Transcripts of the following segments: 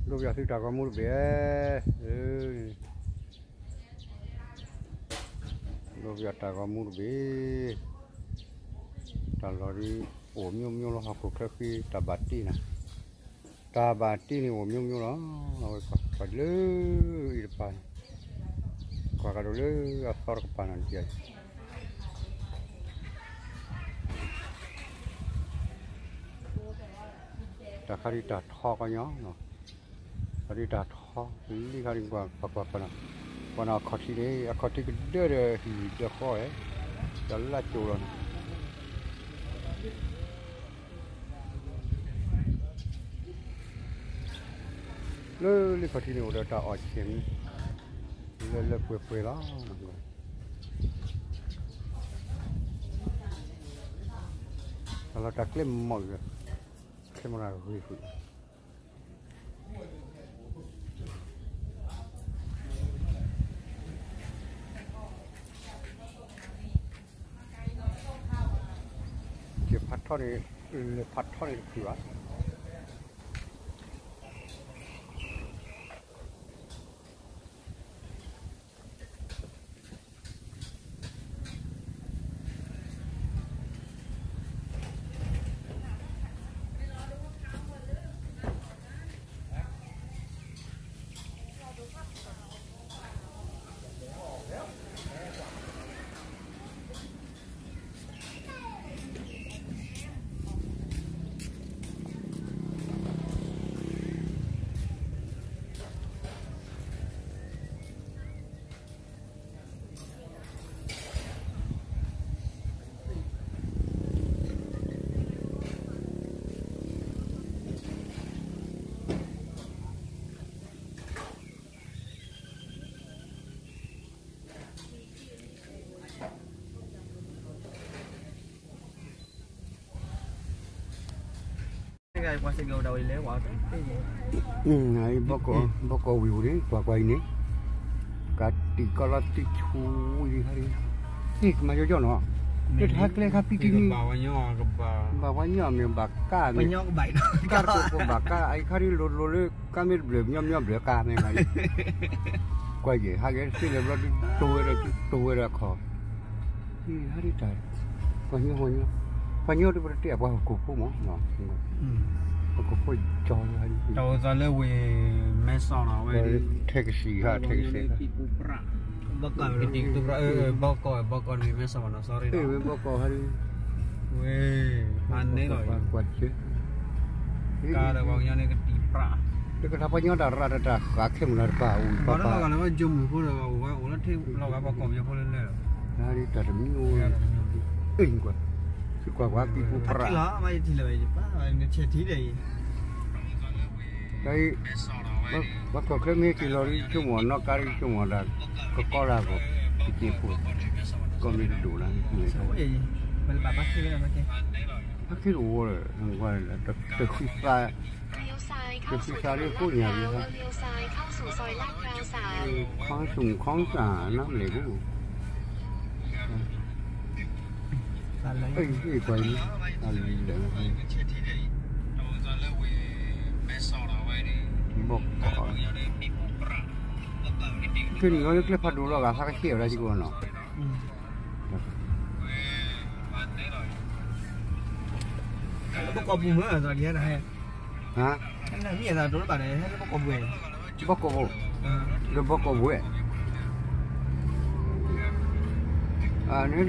ဒိၣ်ပယီၤသုတၢ်ဂီၤမူတဘ့ၣ်, ဒိၣ်ပယီၤတၢ်ဂီၤမူတဘ့ၣ်, တၢ်လီၢ်ဒ်အိၣ်မျိုးမျိုးလီၤ ဟီၣ်ခိၣ်ချၢဃံ တၢ်ဘၣ်တ့ၢ်နၤ, တၢ်ဘၣ်တ့ၢ်န့ၣ်အိၣ်မျိုးမျိုးလီၤ, အဝဲကွၢ်လၢအံၤတပၤန့ၣ်, ကွၢ်ကဒီးလၢအသီတကပၤန့ၣ် တၢ်ခါဒ်တၢ်ထီကညီ, ခါဒ်တၢ်ထီ, လံခါဒ်ကွၢ်ကွၢ်ကွၢ်နီၤ, ကွၢ်နီၤအခီၣ်ထံးန့ၣ် အခီၣ်ထံးကဒၢဒီးဟံၣ်ဒီးဃီဝဲ, တၢ်လၢကၠိလီၤန့ၣ်, လၢလံခီၣ်ထံးန့ၣ်အိၣ်ဒီးတၢ်အီၣ်ဆ့ၣ်မး, လၢလၢပှဲၤပှဲၤလီၤ. တၢ်လီၢ်တၢ်ကျဲမီၢ်အံၤ, ခဲမရၤဂ့ၤဃုာ်, ကဖးထီန့ၣ်, လဲၤဖးထီန့ၣ်တဖုးဘၣ်. ဘီကီၢ်ဝံၤပူၤန့ၣ် ကွၢ်ကွၢ်အံၤန့ၣ်, ကးတံာ်ကီလီၤတံာ်ဆူဝံၤခါဒ်, ဟ့ၣ်ကမၤယီယီနီၤ, လၢတဟါကျဲခါပံတံနံ, ဘၣ်ပှၤညီအမ့ၢ်ဘၣ်ကါ, ကါတကိးဘၣ်ကါ အအံၤခါဒ်လိၤလိၤလၢ ကါမ့ၢ်တဘျၢၣ်ညီညီဘျၢၣ်ကါမ့ၢ်ဂ့ၤ, ကွၢ်ယဲၢ် ဟးဂဲၤတသ့လၢၤဘျီဒ် တိၢ်ဝဲဒီးတိၢ်ဝဲဒီးအခီၣ် ဟးဒ်တၢ်, ပှၤညီ, ပှၤညီတပတတဲအပှၤဟီၣ်ခိၣ်ဖိမး, ဟီၣ်ခိၣ်ဖိကၠီ, တၢ်အိၣ်သးလၢဝ့ၢ်မဲဆီးနီၤ ဝဲဒ်, ထဲကဆံးဟး ထဲကဆံး, ဘီကီၢ်, ဘီကီၢ်တမ့ၢ်မဲဆီးဘၣ်နီၤ sorry နီၤ, ဘီကီၢ်ဟးဒ်, ဝ့ၢ်, ဖးန့ၣ်လီၤ, ကွၢ်ကွၢ်က့ၤ ကါဒီးပှၤကညီန့ၣ်ကတံာ်ပြး, တကထးပှၤညီတၢ်ရၣ်တၢ်ဃးခဲမုၢ်လၢ်တပၤအိၣ်ပှၤပှၤ, လၢကၠိမုၣ်ဖိဒီးအိၣ်ဝဲအိၣ်လၢထံလီၤဂာ်ပှၤကီၢ်ပယီၤဖိလၢလၢ, တၢ်တမံၤအိၣ်, အ့ၣ်ကွၢ်, ကွၢ်ကွၢ်ကံၢ်ပူၤပြး, တၢ်အံၤ, ပှၤကီၢ်ချၢမ့ၢ်က့ၤလီၤဒ်ဆိကမိၣ်နီၢ်ကါဒ်ဆိကမိၣ်ဒၣ်, ကကီလၢအဂီၢ်, ကက့ၤဖိ, ကီၢ်မ့ၢ်တဒိၣ်လၢ, ဟဲခ့တဝီဒီး, တဃံသး, တဃံသးဒ်ကိးညါ, ခီဆူၣ်ခီစၢ်နါမလဲၣ်ဘၣ်, အ့ၣ်ကွၢ်အံၤ, အလဲၣ်, ဘီကီၢ်, က့ၤနုာ်လီၤလၢကျဲဖးဒိၣ်လီၤဂာ် ဟးကဆ့ၣ်ဝဲဒၣ်ကီနီၤ, ဘီကီၢ်ပူၤမ့ၢ်, ဟါ, ဘီကီၢ်ဖိ, ဒီးဘီကီၢ်ဖိ,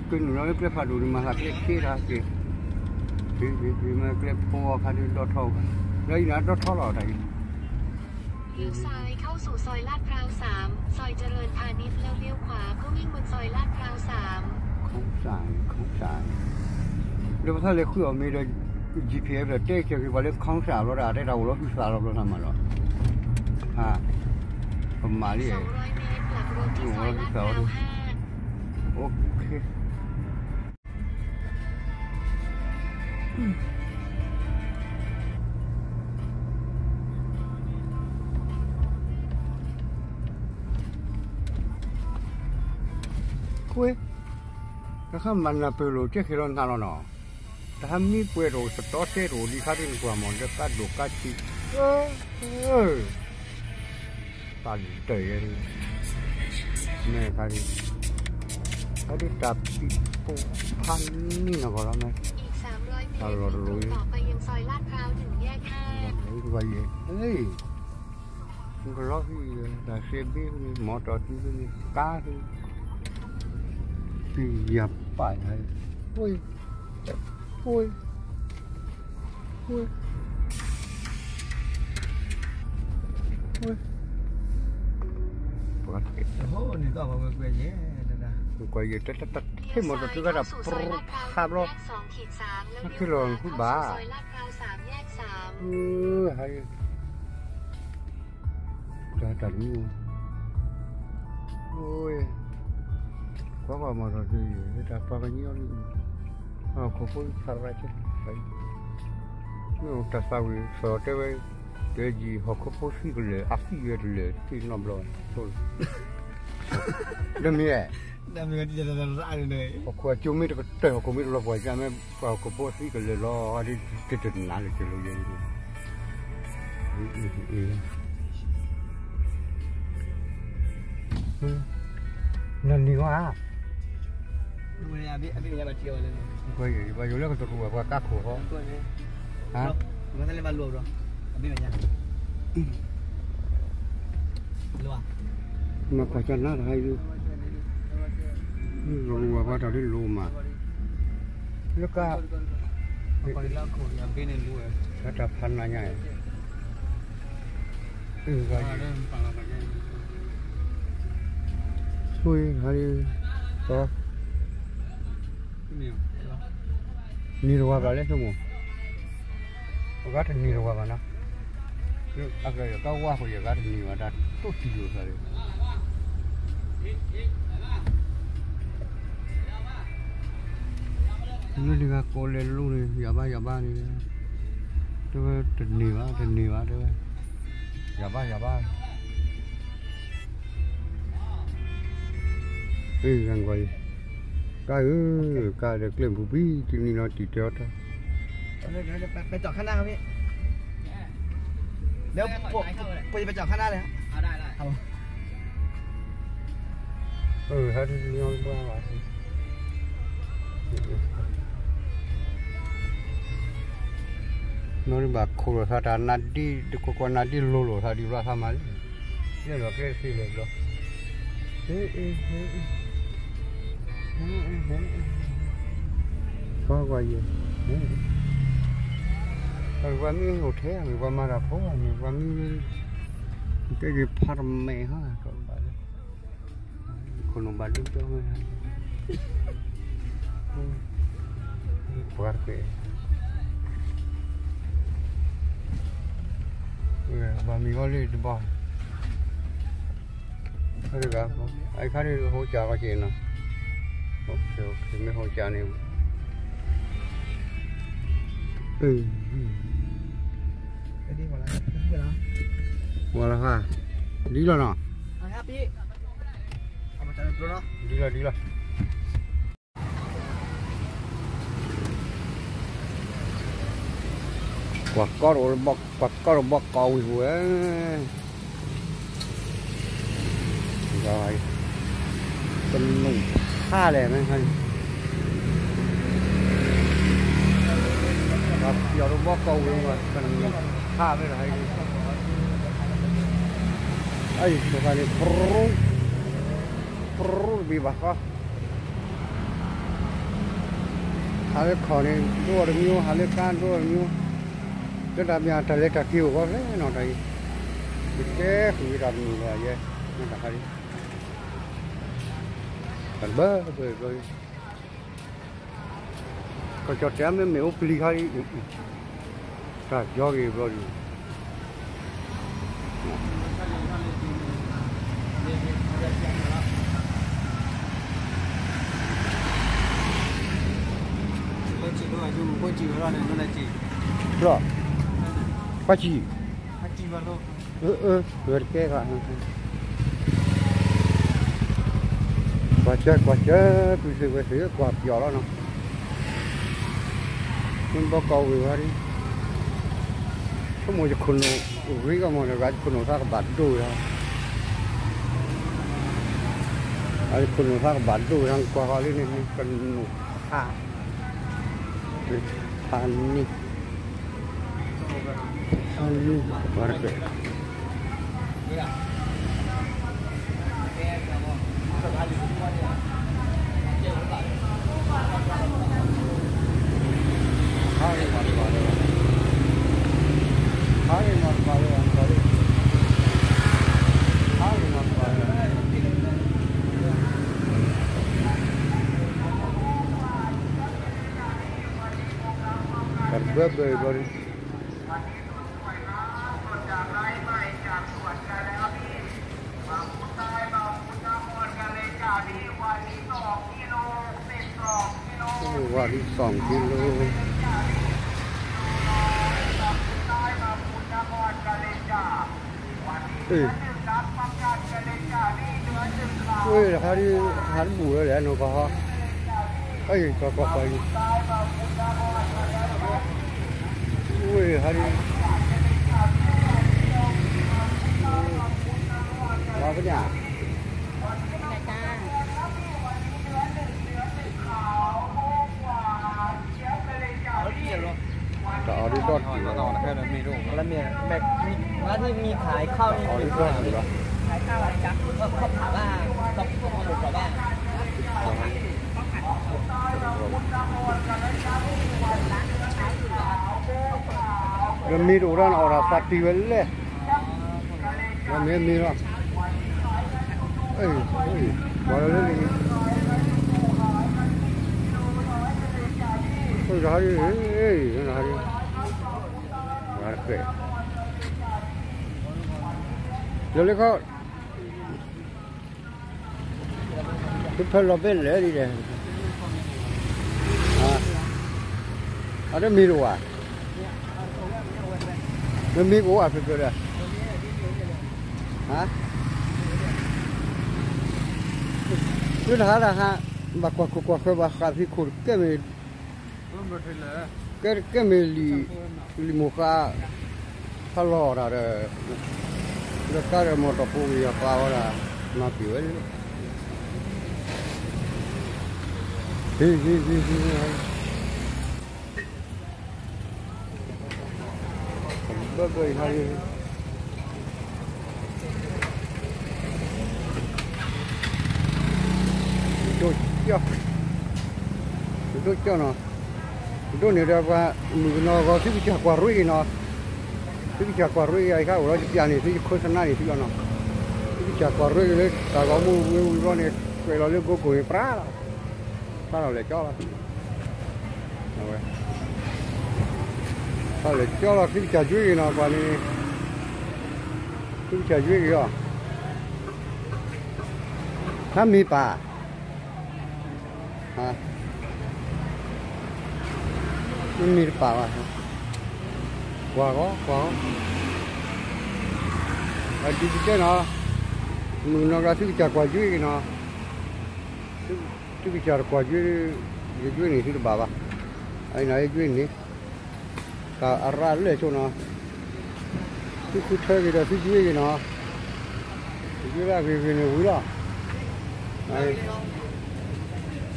နက့ၤနုာ်လီၤလၢကျဲဖးဒိၣ်န့ၣ် မၤသးကျဲဆ့တၢ်က့ၤ, မ့ၢ်ကျဲဖိအခါဒ်ဒီထီၣ်, ဒီးအံၤနၤဒီထီၣ်လီၤတၢ်အံၤ เลี้ยวซ้ายเข้าสู่ซอยลาดพร้าวสาม ซอยเจริญพาณิชย์ แล้วเลี้ยวขวาเพื่อวิ่งบนซอยลาดพร้าว ခီစၢ်န့ၣ်, ခီစၢ်န့ၣ်, လၢပသးလဲၤဃုအီၤမ့ၢ်ဒီး GPS ဒီးတဲဆၢက့ၤပှၤလၢခီစၢ်ဘျီဒီး တဲတၢ်အိၣ်လီၤဟုသးလီၤဘျီနၤမးလီၤ, ဟါ, ပမၤလံ, အိၣ်လီၤဟုသးလီၤ, အိၣ်ခ့ ခွ့, တၢ်ခါမၤနၢ်ပၢၢ်လိာ် ကဲဃဲၤလီၤနၤလီၤနီၤ, တၢ်ဟးမံပှဲၤတအိၣ် သတီတဲတအိၣ် ဒ်ခါဒ်နကွၢ်မး လၢကါဒိၣ်ကါဆံး, အၢ တၢ်ဒၢးယဲ, မ့ၢ်ခါဒံး, ခါဒံးတၢ်ပံၤပိာ်ဖးနံၣ်နီၢ်ကီၢ်လီၤမ့ၢ်, တၢ်လီၤတလိၤ, လီၤတလိၤယဲ, ကလီၤဟံၣ်, တၢ်စဲဘ့ၣ်န့ၣ် မီတီၢ်စုန့ၣ် ကါ, ပယၤပာ်ယၤ, ဝ့ၢ်, ဝ့ၢ် ဝ့ၢ်, ဝ့ၢ်, ပှၤတကဲ, ကွၢ်ယဲၢ်တၢ်တၢ်တၢ် ဟ့ၣ်မီတီၢ်စုခါတၢ်ပြၤဖးဘျီ, နထံၣ်လီၤနဃုဘၣ်, ဟါ, တၢ်တၢ်တမံၤ, ဝ့ၢ်, ကွၢ်ကွၢ်မီတီၢ်စု, တၢ်ပှၤကညီလံ, ဟီၣ်ခိၣ်ဖိဖးရၤဆဲ, တၢ်သးဝံၣ်စီၤတဲဝဲ, တဲယံာ်ဟီၣ်ခိၣ်ဖိသံကလၢာ် အသံဝဲတလၢာ် သ့ၣ်နီၣ်ဘျီ, ဒ်မ့ၢ်, ဟီၣ်ခိၣ်အကၠိမ့ၢ်တကတၢၢ် ဟီၣ်ခိၣ်မ့ၢ်တလီၤပှီၢ်ကမ့ၢ် ပှၤဟီၣ်ခိၣ်ဖိအသံကလၢာ်လီၤ ဒ်တတနၤလၢကလီယဲၢ်, နနံၤဝဲဧါ, ဘၣ်ယိၣ်လၢကတရူးဘၣ်ပှၤကါခိၣ်ဃီ, မၤကွၢ်ကနါတဟါအံၤ, ကတရူးဘၣ်ပှၤတၢ်လၢလိၤမး, လၢကါ, တၢ်ဖးနးညါ, ဆိဟါလံ, နံၤတဝၤဘၣ်လဲၣ်ဆိကမိၣ်, အဂၤတနံၤတဝၤဘၣ်နီၤ, အကကဝါဃိယဂၤတနံၤဘၣ် တၢ်တိၢ်တံၢ်လိာ်သးန့ၣ် မ့ၢ်တဂၤကိးလဲၤလူၤန့ၣ် ယၤဘၣ်ယၤဘၣ်န့ၣ်, တဲဝဲတန့ၢ်ဘၣ် တန့ၢ်ဘၣ် တဲဝဲ, ယၤဘၣ်ယၤဘၣ်, အ့ၣ် ဂၤကွၢ်အံၤ, ကါဧၢ, ကါဒီးကျဲမုၢ်ပူၤ တနံၤနီၤတံၢ်တဲအီၤတၢ် ไปจอดข้างหน้าครับพี่ เดี๋ยวผมผมจะไปจอดข้างหน้าเลยครับ เอาได้ได้ครับผม เออ ถ้าที่นี่บ้างวะ နီၢ်ဒံးဘၣ်ခိၣ်လိာ်သးတၢ်နါဒံး တကွၢ်ကွၢ်နါဒံးလိၤလိာ်သးဒံးဘျီသးမၤလံ လၢလီၤကျဲသ့လၢဘျီ ဖီကွၢ်ယဲၢ် ပှၤမ့ၢ်အိၣ်ထဲမ့ၢ်ပှၤမၤတၢ်ဖိမ့ၢ်ပှၤမ့ၢ် တဲက့ၤဖးတမဲာ်ဟါ ခိၣ်နူာ်ဘၣ်ဒိကၠီဝဲ ပှၤတက့ၢ် ဘၣ်မံၤဂီၤလံတဘီ အခါဒ်ဟိကၠးကီက့ၤနီၤ မ့ၢ်ဟိကၠးန့ၣ် ဝဲလီၤဟါ ဒ်လီၤနီၤ ဒ်လီၤ ဒ်လီၤ ကွၢ်ကီတဘီ ကွၢ်ကီတဘီကီဝံၤပူၤဝဲ တနူၢ်ဖးလဲၣ်မ့ၢ် ကွၢ်ပျီတဘီကီဝံၤ တနူၢ်ဖးဝဲလၢဟဲ အံၤ ဆိသးန့ၣ် ပရူၢ် ပရူၢ်တဘ့ၣ်ဘၣ်ဃီ ဟးလၢခီၣ်န့ၣ် ဒိၣ်တမံၤ ဟးလၢကါဒိၣ်တမံၤ လၢတၢ်မ့ၢ်တၢ်လဲၤတၢ်က့ၤအိၣ်ဃီဖဲနီၤတၢ်အံၤ ယကဲဃုာ်ဝံၤတၢ်မနုၤလၢယဲ မ့ၢ်တၢ်ခါဒံး တၢ်ဘၢဘၢဘျီ ကီၢ်ကၠီၣ်တဲာ်မ့ၢ်မ့ၢ်အိၣ်ပျံၤခါအံၤ တၢ်ကၠီက့ၤဘျီဒံး ကွၢ်ကၠံ ဝဲတကဲဂၤ ကွၢ်စၢ ကွၢ်စၢ ပုၢ်သ့ၣ်ဝဲၢ်သ့ၣ် ကွၢ်ပျီလီၤနီၤ မ့ၢ်ဘီကီၢ်ဝ့ၢ်ဝဲဒၣ် ဆိကမိၣ်ယခိၣ်နူာ် ရ့ကီၢ်မီၢ်တဂၤ ယခိၣ်နူာ်သးကဘၣ်ဒိၣ်ဝဲလီၤ အခိၣ်နူာ်ဖးကဘၣ်ဒိၣ်ထီၣ်ကွၢ်ဃီလံန့ၣ် နကနူာ်ဖး, ဖးန့ၣ်, ဖးန့ၣ်, ဝဲတကဲ ဘၢဘၢဘၢ ဝၤဒ်စီၣ်ကံလိ, ဝဲဟးဒ် ဟးတဘူၣ်လၢလဲၣ်နီၢ်ကီၢ်ဟီ, အံၤကီၢ်ကီၢ်ဃီအံၤ, ဝဲဟးဒ် ဝါပညၣ် တအီၤဒ်ဒီတံၢ်လီၤ, မ့ၢ်မ့ၢ်မ့ၢ်ခးခီၣ်န့ၣ် အီၤဒ်ဒီတံၢ်လီၤ, ဒီးမ့ၢ်တအိၣ်ဒၣ်န့ၣ် အီၣ်ဒီးသးတံၢ်ဝဲလဲၣ်, ဒီးမ့ၢ်မ့ၢ်လီၤ, ပှၤလၢလၢ ဟးဒ်, ဟးဒ်, လၢလၢခီ ဖဲလီၤဘဲလဲၣ်ဒ်လဲၣ်, အတမ့ၢ်တဝၤ, မ့မ့ၢ်ကအိၣ်အဖဲဖဲဒီး, သုတဟးလၢဟး, ဘၣ်ကွၢ်ခိၣ်ကွၢ်ဃၢၤဘၣ်ဃးဖံးခိၣ်တကဲမ့ၢ် ကဲတကဲမ့ၢ်လံာ်, လံာ်မိၢ်ဃါ, ဖးလီၤတၢ်ဒီး, ဒီးကါဒီးမီၢ်တီၢ်ဖိကယီၤပာ်ဝဲဒၣ်, မၤပျံၤဝဲလၢ, ဟ့ၣ်ဟ့ၣ်ဟ့ၣ်ဟ့ၣ်, ဘၢဘၢအံၤဟး, ဒိၣ်ကၠီ, ဒိၣ်ကၠီနီၤ, ဒိၣ်န့ၣ်ဒီးပှၤမုၣ်ကနီၤဂီၤ သုကစၢ်ကွၢ်ရ့အံၤနီၤ, သုကစၢ်ကွၢ်ရ့အံၤ အံၤခါအိၣ်လီၤ ယပျၢ်န့ၣ် သုယခိၣ်သနါန့ၣ် သုလီၤနီၤ, သုကစၢ်ကွၢ်ရ့က့ၤလၢတၢ်ဂီၤမူဝံၤဝံၤဘျီန့ၣ် ကွဲးလီၤလၢကိကိၣ်န့ၣ် ပြၢလီၤ, ပြၢလီၤလဲၤကၠီလီၤ အဝဲ, တၢ်လဲၤကၠီလီၤ သုကစၢ်ကွၢ်ရ့အံၤနီၤ ပှၤန့ၣ်, သုကစၢ်ကွၢ်ရ့အံၤလီၤ, ဟါမ့ၢ်ပၢ် မ့ၢ်တပာ်ဘၣ်, ကွၢ်ဂီၤ ကွၢ်ဂီၤ, အဒ်ကတဲနီၤ, မုၣ်ကနီၤဂၤ သုကစၢ်ကွၢ်ကွ့က့ၤနီၤ, သုကစၢ်တကွၢ်ကွ့, ယကွ့န့ၣ်သုတဘၣ်ဘၣ်, အနၤယကွ့န့ၣ်, တၢ်အရၤလၢာ်ဆိနီၤ, သုဃုထၢက့ၤဒီးသုကွ့က့ၤနီၤ, ယကွ့လၢအဂ့ၤဂ့ၤန့ၣ်ဝံၤလီၤ,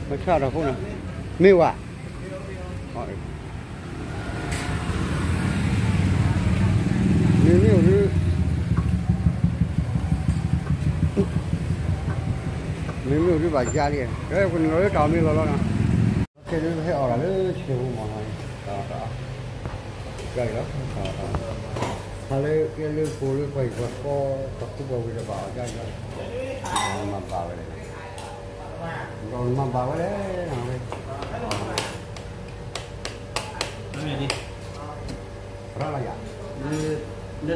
မဆၣ်တၢ်ဖိန့ၣ်, မ့ၢ်ဝဲ မ့မ့ၢ်အိၣ်ဒုး, မ့မ့ၢ်အိၣ်ဒုးဘၣ်ယါလံ, ကဲပနုာ်လီၤလၢတၢ်မ့ၢ်လီၤလီၤနီၤ, ခဲဒုးဟဲအီၣ်တၢ်လၢဆဲးဖိမီၤနီၤ, တၢ်အီၣ်တၢ်အီၣ်, ကါအံၤလီၤ, တၢ်လၢကဲလၢပှၤလၢပှၤဟံၣ်ပှၤဃီ, ပှၤကူပှၤဝ့ၤဒီးဘၣ်အီၣ်ကါအံၤလီၤ, မၤဘၣ်ဝဲလဲၣ် ဒီးမၤဘၣ်ဝဲလဲၣ်, ရၤလီၤယၤ, လၢတၢ်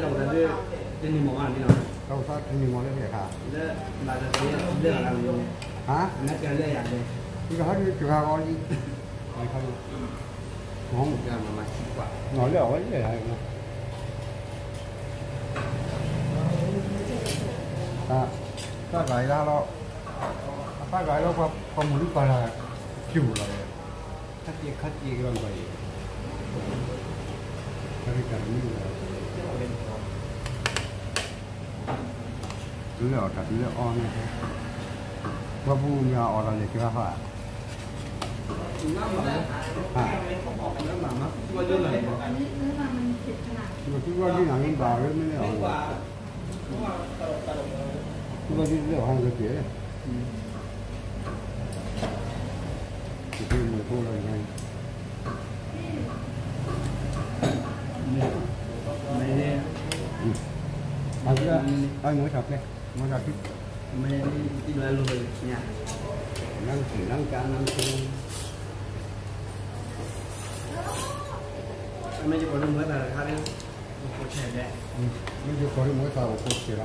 အိၣ်သးလၢ တနံၤမီၢ်ဘၣ်န့ၣ်လီၤ, တၢ်အိၣ်သးတနံၤမီၢ်လၢဖဲအခါ, လၢဘၣ်တၢ်လၢယၤ, ဟါ, လၢယၤ, ဒီးဟဲဒုးတဂၤဂီၤလံ, နီၤလၢအဝဲလဲၣ်, တၢ်ဂၤအံၤလီၤ, အတၢ်ဂၤအံၤလီၤ, ပှၤမုၢ်လူးပာ်တၢ်, စူၢ်လီၤ, ခါက့ၤခါက့ၤကလီၤဘၣ်အံၤ, တၢ်ဂၤတမံၤလီၤ, လၢအီၣ်တၢ်လၢအီၣ်န့ၣ်, ခီပူၤမ့ၢ်အီၣ်တၢ်လဲၤကဲဟါ, ဟါ, မ့ၢ်သူကီၢ်ဒ်နၤမ့ၢ်ဘၣ်ဝဲမ့ၢ်လဲၣ်, သူကီၢ်ဒ်လဲၣ်ဟါကကဲ, ကကဲမ့ၢ်ဖိလီၤ, အမ့ၢ်ဆၣ်ဖျဲၣ်, မ့ၢ်ဆၣ်ဖျဲၣ်, နကနကနကနက မ့ၢ်ယကီၢ်လၢမွဲသးတခါဒီး, မ့ၢ်ယကီၢ်လၢမွဲသးအိၣ်ဖိဆဲး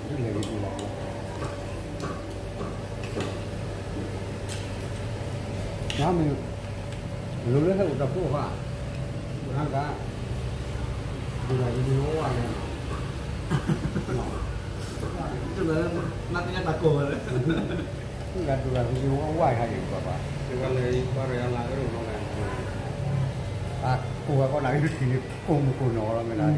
လီၤ, ဒ်လဲၣ်ဂ့ၤဒ်လဲၣ်ဂ့ၤ, နမ့ၢ်, လိၤလၢဟဲအိၣ်တၢ်ဖိဃါ, နက, ဒိၣ်တၢ်ဂ့ၤဒ်ဝဲဝါလဲၣ်, နသ့ၣ်ညါတၢ်ကီၢ်ဝဲလဲၣ်, နကဒိၣ်တၢ်ဂ့ၤဒ်ဝဲဝါဟဲအံၤဘၣ်ဘၣ်, အကိးဂၤကီးနၤဂ့ၤတထံၣ်န့ၣ် ကိးမုၢ်ကိးနီၢ်လီၤမ့ၢ်နၤ,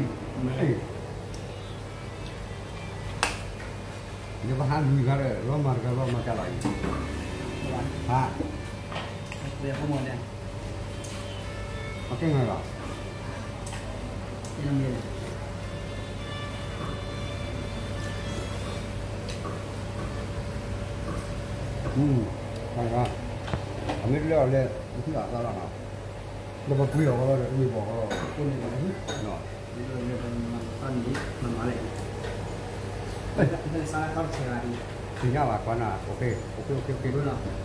ယပဟးလွံၢ်ဂၤဒီး လီၤမၢ်တဂၤလီၤမၢ်ကလီၤအံၤ, ဟါ, အကဲငါလီၤ, အမ့ၢ်တလဲၤအီၤလဲၤ နထံၣ်အသးလီၤနီၤ, လၢပပှ့ၤအီၤကလီၤဒီး တမ့ၢ်ဘၣ်ကလီၤ, သ့ၣ်ညါဘၣ်ကွၢ်နၤ, အိၣ်ခ့, အိၣ်ခ့, အိၣ်ခ့, အိၣ်ခ့, အိၣ်ခ့,